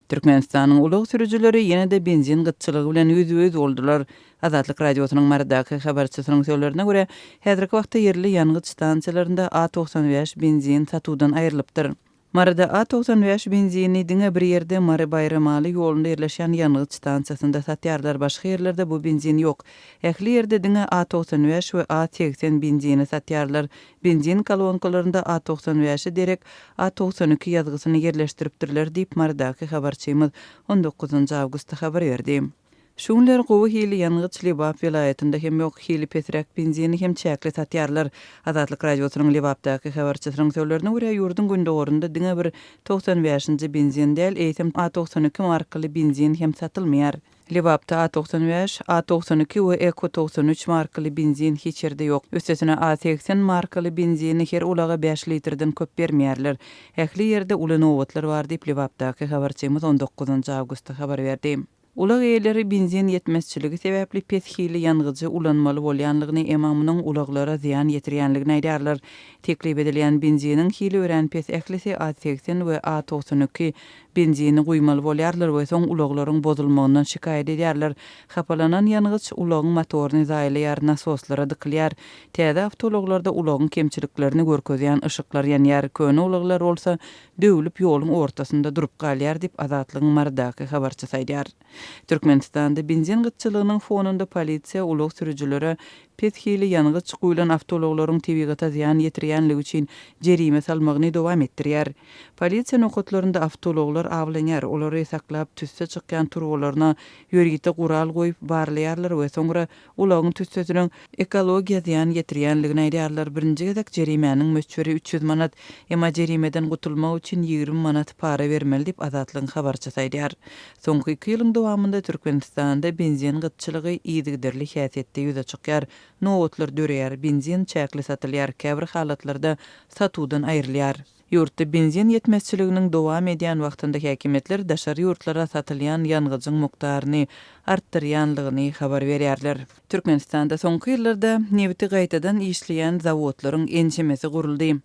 Türkmenistanyň ulag sürüjileri ýene-de benzin gytçylygy bilen ýüzbe-ýüz boldular. Azatlyk Radiosynyň Marydaky habarçysynyň sözlerine görä, häzirki wagtda ýerli ýangyç stansiýalarynda A 95 benzin satuwdan aýrylypdyr. Maryda A 95 benzini diňe bir ýerde Mary-Baýramaly ýolunda ýerleşýän ýangyç stansiýasynda satýarlar, başga ýerlerde bu benzin ýok. Ähli ýerde diňe A 95 we A 80 benzini satýarlar. Benzin kolonkalarynda A 95-e derek A 92 ýazgysyny ýerleşdiripdirler diýip, Marydaky habarçymyz on dokuzynjy awgustda habar berdi. Şu günler gowy hili ýangyç Lebap welaýatynda hem ýok, hili pesräk benzini hem çäkli satýarlar. Azatlyk Radiosynyň Lebapdaky habarçysynyň sözlerine görä, ýurduň gündogarynda diňe bir 95-nji benzin däl, eýsem A 92 markaly benzin hem satylmaýar. Lebapda A 95, A 92 we Eko 93 markaly benzin hiç ýerde ýok. Üstesine A 80 markaly benzini her ulaga bäş litrden köp bermeýärler. Ähli ýerde uly nobatlar bar diýip, Lebapdaky habarçymyz on dokuzynjy awgustda habar berdi. Ulag eýeleri benzin ýetmezçiligi sebäpli pes hilli ýangyjy ulanmaly bolýanlygyny, emma munuň ulaglara zyýan ýetirýänligini aýdýarlar. Teklip edilýän benziniň hili örän pes, ählisi A 80 we A 92 Benzini guýmaly bolýarlar we soň ulaglaryň bozulmagyndan şikaýat edýärler. Hapalanan ýangyç ulagyň motoryny zaýalaýar, nasoslara dykylýar. Täze awtoulaglarda ulagyň kemçiliklerini görkezýän yşyklar ýanýar, köne ulaglar bolsa döwlüp ýoluň ortasynda durup galýar diýip, Azatlygyň Marydaky habarçysy aýdýar. Türkmenistanda benzin gytçylygynyň fonunda polisiýa ulag sürüjilere pes hili ýangyç guýlan awtoulaglaryň tebigata zyýan ýetirýänligi üçin jerime salmagyny dowam etdirýär. Polisiýa nokatlarynda awtoulaglar awlanýar, olary saklap tüsse çykýan turbalaryna ýörite gural goýup barlaýarlar we soňra ulagyň tüssesiniň ekologiýa zyýan ýetirýänligini aýdýarlar. Birinji gezek jerimäniň möçberi 300 manat, emma jerimeden gutulmak üçin 20 manat para bermeli diýip, Azatlygyň habarçysy aýdýar. Soňky iki ýylyň dowamynda Türkmenistanda benzin gytçylygy yzygiderli häsiýetde ýüze çykýar, nobatlar döreýär, benzin çäkli satylýar, käbir halatlarda satuwdan aýrylýar. Ýurtda benzin ýetmezçiliginiň dowam edýän wagtynda häkimiýetler daşary ýurtlara satylýan ýangyjyň mukdaryny artdyrýanlygyny habar berýärler. Türkmenistanda soňky ýyllarda nebiti gaýtadan işleýän zawodlaryň ençemesi guruldy.